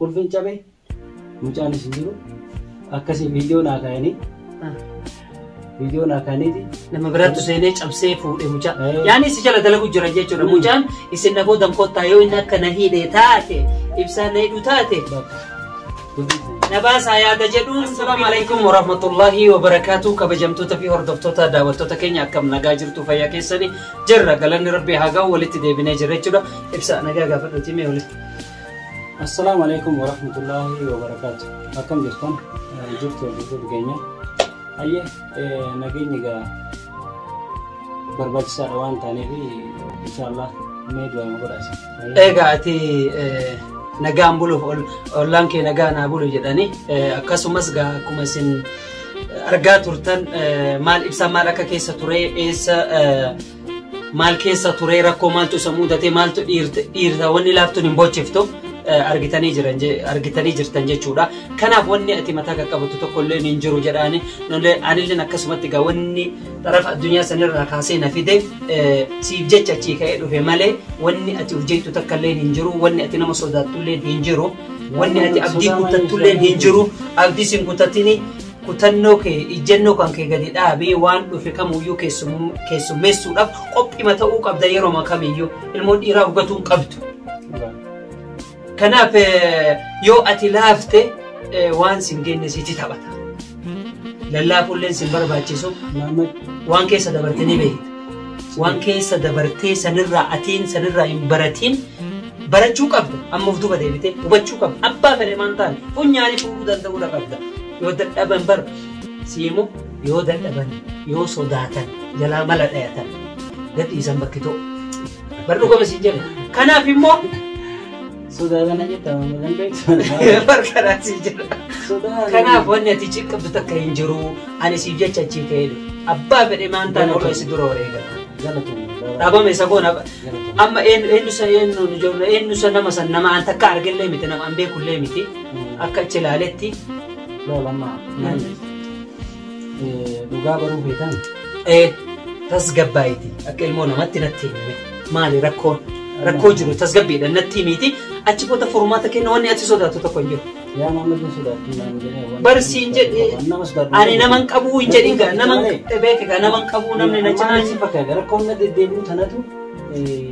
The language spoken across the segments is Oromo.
Qulfiin cabee mucaanis hin jiru. Akkasii viidiyoo naa kaayanii. Viidiyoo naa kaayaniiti. Nama biraattu seenee cabsee fuudhe mucaa. Yaani si jala dalagu jira jechuudha. Mucaan isin na boodan kottaa yoo inni akka na hidhe taate ibsaan na hidhu taate. Na baasaa yaada jedhuun. Assalaamu alaikum warahmatullahi wabarakaatu. Kabajamtoota fi hordoftoota daawwattoota keenya akkam nagaa jirtu fayyaa keessanii jirra galanni rabbii haa ga'u walitti deebinee jirra jechuudha. Ibsa nagaa gaafadhuutii mee walitti. Assalaamu alaikum warahmatullahi wabarakaatu. Akkam jirtan jirtu hordoftoota keenya. Hayyee nageenyi egaa barbaachisaadha waan taaneef inshaallah mee du'aa godhaasi. Egaa ati nagaan buluuf ollaan kee nagaa naa bulu jedhani akkasumas gaa akkuma isin argaa turtan maal ibsaa maal akka keessa ture eessa maal keessa ture rakkoo maaltu isa mudate maaltu dhiirta wanni laaftuun hin bochiftu argitanii jiran argitanii jirtan jechuudha. Kanaaf wanni ati mataa qaqqabatu tokko illee hin jiru jedhaani anillee akkasumatti gaa wanni xarafa addunyaa sanirraa kaasee na fide siif jecha achii ka'ee dhufe malee wanni ati uf jeettu takka illee hin jiru wanni ati nama sodaattu illee hin jiru wanni ati abdii kutattu illee hin jiru abdii sin kutatini kutannoo kee ijjennoo kan kee gadi dhaabii waan dhufe kamuyyuu keessummeessuudhaaf qophima ta'uu qabda yeroo kamiyyuu ilmoon dhiiraa hubatuu hin qabdu. Kanaaf yoo ati laafte waan sin genne sitti taphata. Lallaafuulleen sin barbaachisu waan keessa dabarte ni beekta. Waan keessa dabartee sanirraa atiin sanirraa hin baratiin barachuu qabda. Amma of duuba deebitee hubachuu qabda. Abbaa fedhe maan taane funyaanii fuudhuu danda'uudha qabda. Yoo dadhaban bar siimu yoo dadhaban yoo sodaatan jalaa mala dhayatan gadhiisan bakki ta'u. Bar dhugama siin jedhe. Kanaaf immoo Sodaatan jetta malee beektu. Bar kanaa siin jedha. Kanaaf wanni ati ciqqabdu takka hin jiru. Ani siif jecha achii ka'ee dhufe. Abbaa fedhe maan taane ol si dura wareegama. Dhaabame isa goona. Amma eenyu isa nama san nama an takka argellee miti nama an beekullee miti. Akka achi ilaaletti. Lama dhugaa baruu feetan. Tasgabbaayiti akka ilmoo namatti natti himame. Maali rakkoon? Rakkoo jiru tasgabbiidha natti himiti. Achi booda furmaata kenna wanni ati sodaattu tokko hin jiru. Yaa nama sodaattu naan jedhee. Barsiin jedhee ani naman qabuu hin jedhin gaa naman beeke gaa naman qabuu namni na cinaa. Si fakkaata rakkoon na deddeebi'u tanatu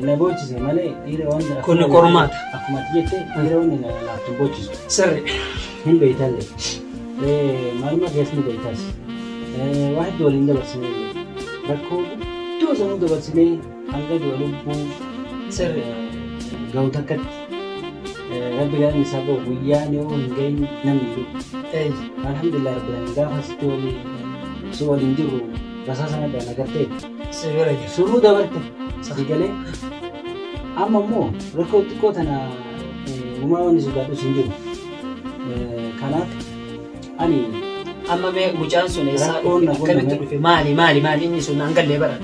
na boochise malee dhiira waan. Kun qormaata. Akkuma ati jette dhiira wanni na laaftu boochisu. Sirri. Hin beektallee. Maaluma keessa ni beektas. Waa hedduu waliin dabarsinee rakkoo guddoo sanuu dabarsinee hanga du'a lubbuu. Sirri. Ga'u takkatti. Rabbi galanni isaa ga'u guyyaan yoo hin gahin namni jiru. Alhamdulillah rabbi galanni gaafa sitti waliin si waliin jirru rasaasa madaan agartee. Sirra jiru. Surruu dabarte. Si galee. Amma immoo rakkoo xiqqoo tana uumaa wanni sodaadhus hin jiru. Kanaaf ani amma mee mucaan sun eessaa dhufe akkamitti dhufe maali maali maali inni sun an gallee bara.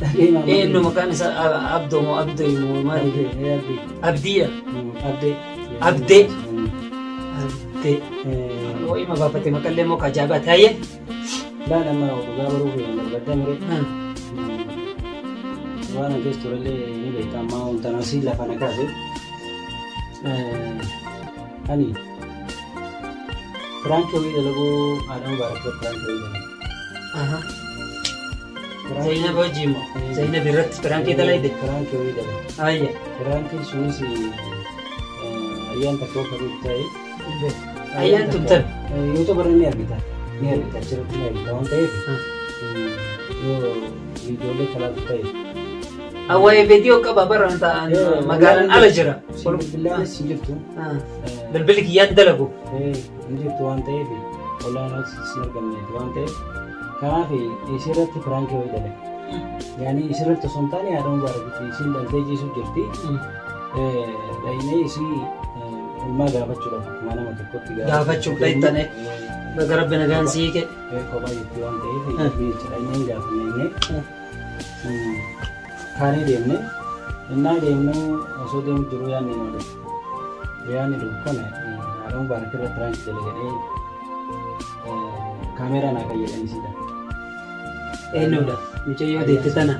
Eenyu maqaan isaa Abdoo moo Abdoo moo maali? Abdiidha. Abdee. Abdee. Abdee. Yoo ima baafate maqallee moo ajaa'ibaa taa'ee. Laala amma dhugaa baruu fi barbaaddaa mure. Waan an keessa turellee ni beekta amma wanta nasii lafa na kaase. Ani Piraanki wayii dalaguu haadha mubaarak piraanki wayii dalagu. Zainab wajjin moo? Zainab irratti piraankii dalayde? Piraanki wayii dalagu. Ayya. Piraankiin sunis ayyaan takka akka beektu ta'e. Ayyaan tun Yoo tobarra ni argita. Ni argita achirratti ni argita waan ta'eef. Yoo viidiyoolee kalaatu ta'e. Awwaayee viidiyoo qaba bara ta'an magaalaan ala jira. Bilbilaanis hin jirtu. Bilbilli kiyyaan dalagu. Hin jirtu waan ta'eef olaanaas hin argamneeti waan ta'eef. Kanaaf isirratti piraankii wayii dalaga. Yaani isirratti osoo hin taane haadha mubaarakitti isiin dhaltee ciisuu jirti. Dhahinee isii ilmaa gaafachuudhaaf akkuma nama tokkotti gaafachuuf dhayitane. Baga rabbi nagaan sii kee. Kophaa jirti waan ta'eef jecha dhahinee gaafannee kaanee deemne. Innaa deemnu osoo deemu jiru yaadni nu dhufe. Yaadni dhufu kana haadha mubaarakirra piraankii dalagadhee kaameeraa naa fayyadamsiidha. Eenyudha? Mucayyoo deette tana.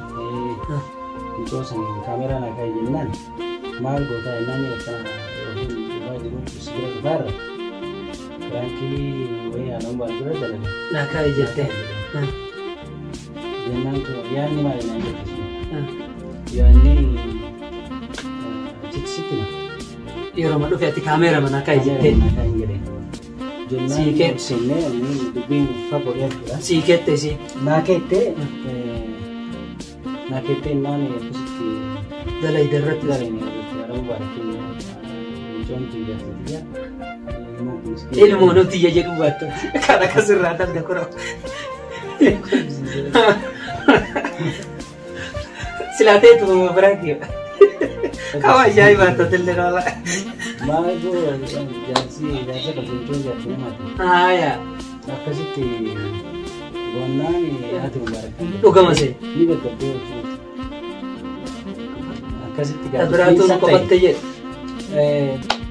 Mucayyoo saniin kaameeraa naa ka'e jennaan maal gootaa jennaan akkana yookiin dhufaa jiru si bira dhufaarra Piraankii wayii haadha mubaarak bira dalaga. Naa kaa'i jettee. Jennaan yaadni maali naan jette sun. Yaadni achitti sitti hima. Yeroo dhufe ati kaameera manaa kaa'i jettee. Naa kaa'i jedhee. Jennaan seennee dubbiin fagoo dhiyaatudha. Sii kette isii. Naa keettee naa keettee naan akkasitti Dalayda irratti. dalayne irratti haadha mubaarak mucoon tiyya Ilmoo nuti iyya jedhu baattu. Kan akkasirraa dalga kura. Silaa ta'etu biraa kiyya. Kawa ajaa'ibaa taatellee nola. Maal jaarsi jaarsa qabdu mucoon jaarsi namaati. Haaya. Akkasitti gonnaan haati mubaarak. Dhugama see. Ni gaggabdee akkasitti Biraatu nu qabatte jedhe.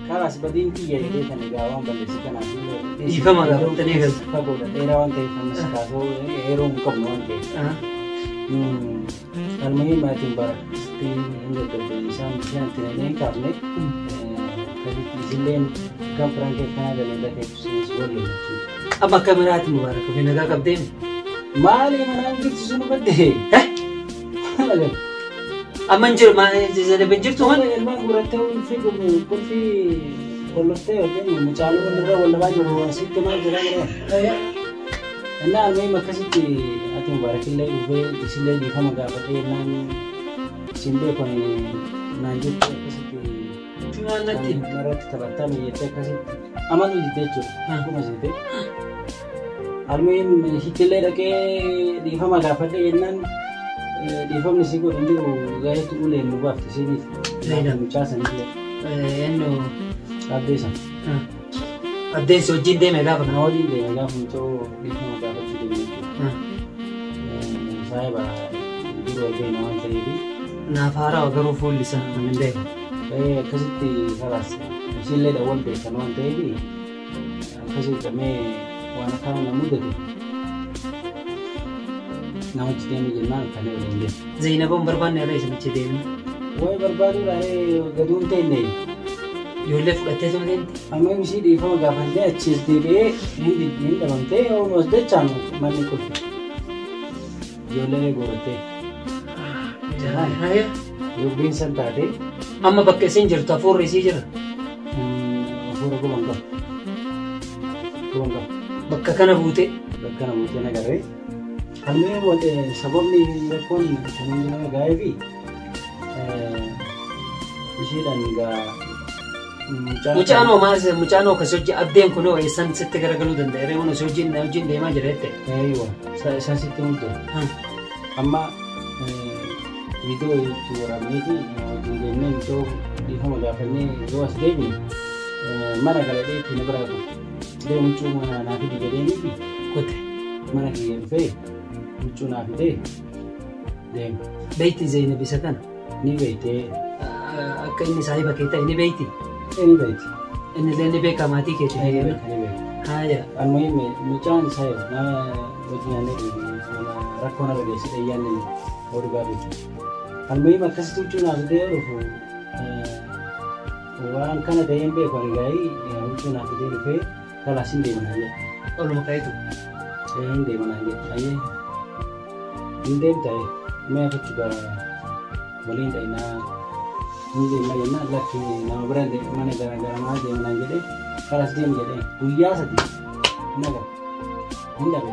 Kalaas badiin kiyya jedhee kan egaa waan balleessi kanaaf Dhiifama gaafattanii galu. Fagoodha dheeraa waan ta'eef ammas kaasoo yeroo hin qabnu waan ta'eef. Almuhiim maatiin barakkisti hin gaggabde isaan bishaan itti naqnee hin kaafne isilleen kan firaankee kanaa galee lateef isinis wallu jechuudha. Amma akka miraati mubaarak ofii nagaa qabdeemi. Maali manaan jirtu sun badde? Amma hin jiru hin jirtu man. Ilmaan gurrattee ulfii qulfii qolloftee yookiin mucaaluu irra wallabaa jiru asitti maal jira jira. Innaa almuhiim akkasitti ati mubaarakillee dhufee isillee dhiifama gaafatee naan isin beekon naan jettu akkasitti irratti taphattaa mijettee akkasitti amanuu didee jechuudha. Akkuma siite. Almuhiim hiikillee dhaqee dhiifama gaafadhee jennaan dhiifamni si godhu hin jiru gaa'eetu uleen nu baafte isinis. Mucaa sanillee. Eenyu. Addee sana. Addeensi wajjin deeme gaafa kana. Wajjin deeme gaafa mucoo dhiifama gaafachuu deeme jechuudha. Saayiba jiru wal beekna waan ta'eef. Naaf haarawaa garuu fuulli isaa hin beeku. Akkasitti kalaas isiillee wal beekan waan ta'eef akkasitti qabee waan akkana na mudate namichi deeme jennaan kan waliin deeme. Zayinaboon barbaanne irra isin achi deemne. Wayi barbaaduudhaan gaduun teenne. Ijoollee fudhattee tuma deemte. Amma ishii dhiifama gaafannee achiis deebi'ee hin dhabamtee oolmoos dachaan manni qulfi. Ijoollee goorattee. Dubbiin san taate. Amma bakka isin jirtu hafuurri isii jira. Hafuura guban qabu. Guban qabu. Bakka kana buute. Bakka kana buutee nagarree. Almuhiim sababni rakkoon kan inni nama ga'ee fi ishiidhaan egaa Mucaan hoo maal mucaan hoo kasii hojii addeen kun hoo eessan sitti garagaluu danda'a reemuun osoo hojiin hojiin deemaa jira jette. Eeywa isaan sitti mudde. Amma viidiyoo itti waraabneeti wajjin deemnee iddoo dhiifama gaafannee yoo as deebine mana galadhee itti na biraa dhufe. Deemu huccuu mana naa fidi jedheeniifi Kote. mana kiyya dhufee huccuu naa fidee deeme. Beekti Zainab isa kana. Ni beektee. Akka inni saahiba kee ta'e ni beekti. Ni beekti. Inni illee ni beeka maatii keeti. Ni beeka ni beeka. Haaya. Almuhiim mucaan isaa nama wajjin nyaannee nama rakkoo narra geessise yaadne oduu gaarii. Almuhiim akkasitti huccuu naa fidee yoo dhufu waan kana ta'ee hin beeku ani gaa'ii huccuu naa fidee dhufee kalaas hin deeman jedhe. Oluma ka'itu. Hin deeman jedhe. Ayyee hin deemta mee afachu gara waliin dhayinaa hin deemna jennaan lakki nama bira mana gara gara manaa deemnaan jedhee kalaas deemi jedhee guyyaa sadi hin agarre hin dhabe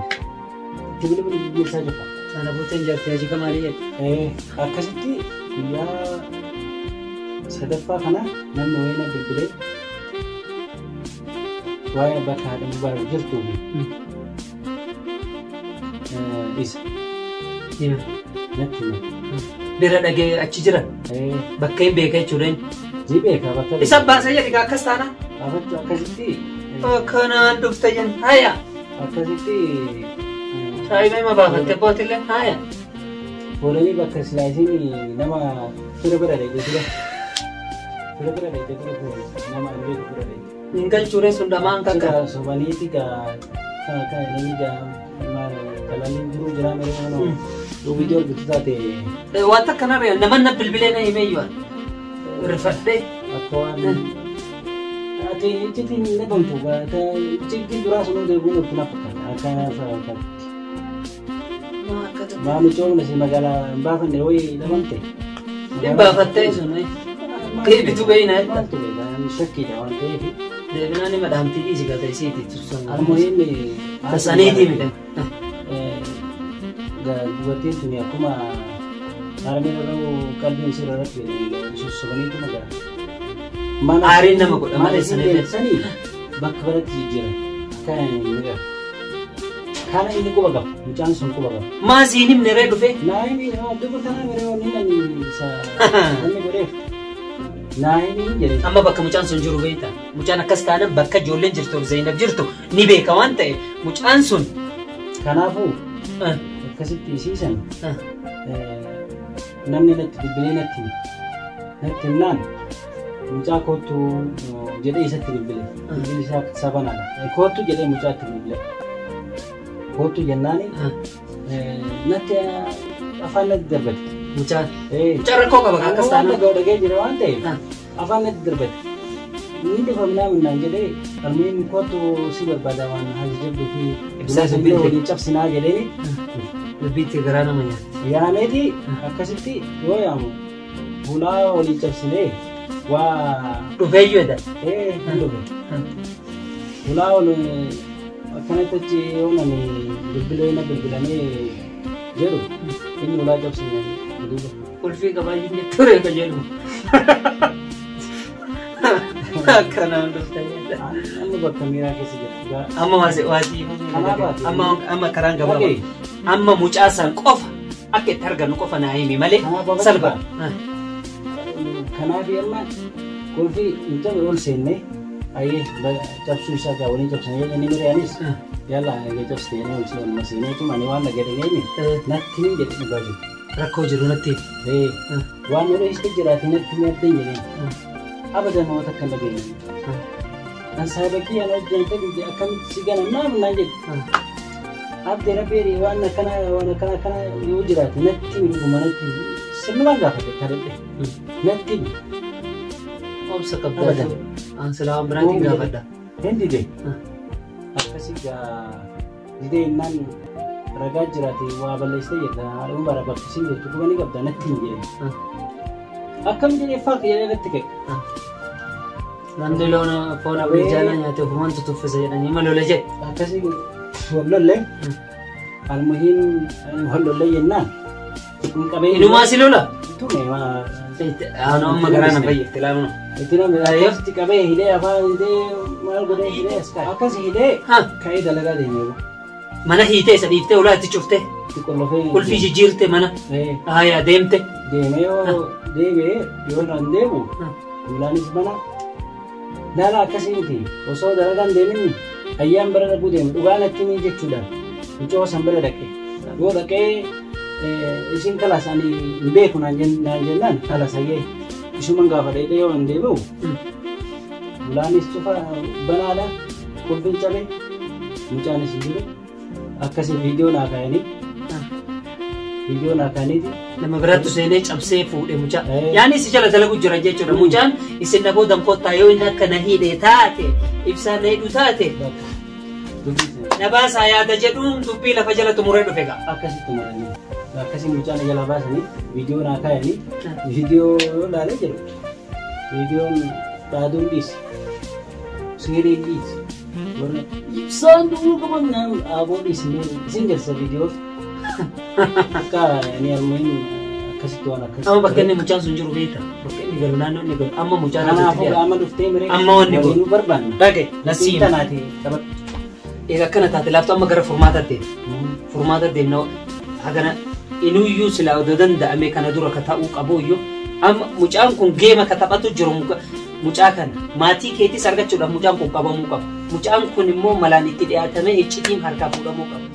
itti bilbili bilbilsaa cufa. Sana buuteen jaartii hajii kamaalii jedhe. Akkasitti guyyaa sadaffaa kana namni wayii na bilbilee waa'ee bakka haadha mubaarak jirtuu fi isa Hima. natti hime. Bira dhagee achi jira. Bakka hin beeka jechuudha inni. Ni beeka bakka Isa baasee jedhi akkas taana. Afachuu akkasitti Kanaan dhufte jenna. Haya. akkasitti Saayiba hima baafatte bootillee. Haya. Fuudhanii bakka silaasiin nama fira bira dhaqee ture. Fira bira dhaqee ture nama hin beeku bira dhaqee. Hin galchuuree sun dhamaan kan Sila sobaniiti gaa kan inni gaa talaalliin jiru jira malee nama viidiyoo argitu taate. Waan takka narra nama na bilbilee na himee yoo rifadhee. Akka waan Iccitiin hin dhabamtu. Iccitiin duraa sun deebiin otti na fakkaata. Akka fakkaatti. Maa micoomna si magaalaa hin baafanne wayii dhabamte. Hin baafattee sun deebitu beeyna jetta. Maaltu beeka shakkiidha waan ta'eef. Deebinaan hima dhaamtii dhiisi gata isiiti tursan. Almuhiim Tasaniitii miti. Dubartiin tuni akkuma harmeen irra qalbiin isii irratti sossobaniitu magaalaa. Mana Aariin nama godha mana malee isin sanillee. deemsanii bakka biratti jijjiiran. Akkana inni gara. Kana inni quba qaba. Mucaan sun quba qaba. Maa siin himne ree dhufee? Naayimi duba kana mere wanni nani isa wanni godheef. Naayimi jedhe. Amma bakka mucaan sun jiru beekta. Mucaan akkas taanaan bakka ijoolleen jirtu Zainab jirtu ni beeka waan ta'e mucaan sun. Kanaafuu akkasitti isiisan namni natti bilbilee natti hime. Natti himnaan mucaa kootu jedhee isatti bilbile. Bilbilli isaa sabanaadha. Kootu jedhee mucaatti bilbile. Kootu jennaani natti afaan natti darbate. Mucaan. Mucaan rakkoo qaba akkas Waan taanaan. dhaga'u dhagee jira waan ta'eef afaan natti darbate. Inni dhufa minaa jedhee almuhiim kootu si barbaada waan haji jabduu fi Ibsaa illee bilbilte. waliin cabsinaa jedheeni Dubbiitti garaa nama nyaatti. yaameeti akkasitti yoo yaamu bulaa walii cabsinee waa Dhufeeyyuu edha. Hin dhufe. Bulaa wal akkanatti achi yoo nani bilbilee na bilbilamee jedhu inni ulaa cabsine duuba. Qulfii qabaayyuu ni ture ka jedhu. Akkanaan dhuftanii. Amma bakka miiraa keessa jira. Amma waasii Kanaaf ati- amma karaan gabaabaa. Dhagee. Amma mucaa san qofa akka itti argannu qofa naa himi malee Kanaaf bakka salpha. Kanaaf amma qulfii hin cabe ol seenne ayyee cabsuu isaa gaa waliin cabsanii inni miriyaanis yalla egaa cabsite jedhee ol seenuma seeneetu ani waan dhagee dhageenye natti hin jedhe dhugaa jiru. Rakkoo jiru natti himi. Waan nu dhohiste jiraate natti hin addan jedheen. Abadan nama takka hin dhageenye. An saabakii ana hojjante biyya akkamitti si gana naam naan jedhe. Abdee rabbi waan akkana waan akkana akkana yoo jiraate natti himi dhuguma natti himi. Sirnumaan gaafate kadhadhe. Natti himi. Obsa qabdaa. An silaa waan biraatiin gaafadha. Hin dide. Akkasii gaa didee innaan ragaa jiraate waa balleessitee jirta haadha bara bakkisiin jirtu quba ni qabda natti himi jedhe. Akkam jedhee faak jedhee natti ka'e. Namni loon foon abdii jaalaa nyaate ofumaan tutuffisa jedhanii malola jedhe. Akkasii wallollee almuhiim wallollee jennaan hin qabee. Inumaa si lola? Tume Anu amma garaa na fayyifte laamnu. Itti namni akkasitti qabee hidhee afaan hidhee maal godhee hidhee as kaa'e. Akkas hidhee ka'ee dalagaa deemee Mana hiitee isa dhiiftee ulaa itti cuftee itti qollofee. qulfii jijjiirte mana haaya deemte. Deemee yoo deebi'ee yoo naan deemu ulaanis mana laala akkasii miti osoo dalagaan deeminni ayyaan bira dhaquu deemu dhugaa natti himi jechuudhaan mucoo san bira dhaqe yoo dhaqee isin kalas ani hin beeku naan jennaan kalas hayyee isuman gaafa dheedhee yoo hin deebi'u ulaanis cufa banaadha qulfiin cabe mucaanis hin jiru akkasii viidiyoo naa kaayanii viidiyoo naa kaayaniiti. Nama biraattu seenee cabsee fuudhe mucaa. Yaani si jala dalagu jira jechuudha. Mucaan isin na boodan kottaa yoo inni akka na hidhe taate ibsaan na hidhu taate na baasaa yaada jedhuun dubbii lafa jala xumuree dhufe gaa. Akkasitti muranii akkasii mucaan jala baasanii viidiyoo naa kaayanii viidiyoo yoo ilaalee jedhu viidiyoon dhaaduun dhiisi siiriin dhiisi warra ibsaan du'uu qaban naan dhaaboo dhiisi isin garsa viidiyoo akka ni almuhiim akkasitti waan akkasii. Amma bakka inni mucaan sun jiru beekta. Bakka inni galu naannoo inni galu amma mucaan Kanaafuu amma dhuftee miree Amma wanni kun. waliin barbaanna. Dhage nasiin. Tanaati taphatu. Egaa akkana taate laaftuu amma gara furmaata deemna. Furmaata deemna hagana inuyyuu silaa odoo danda'ame kana dura ka ta'uu qabu iyyuu amma mucaan kun geema ka taphatu jiru mucaa kana maatii keetis argachuudhaaf mucaan kun qabamuu qaba. Mucaan kun immoo malaan itti dhiyaatamee iccitiin harkaa fuudhamuu qaba.